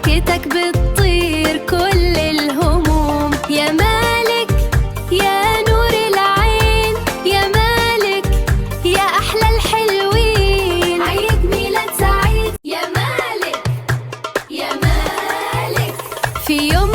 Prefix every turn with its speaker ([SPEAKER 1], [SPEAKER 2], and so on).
[SPEAKER 1] ضحكتك بتطير كل الهموم. يا مالك يا نور العين، يا مالك يا أحلى الحلوين، عيد ميلاد سعيد يا مالك يا مالك. في يوم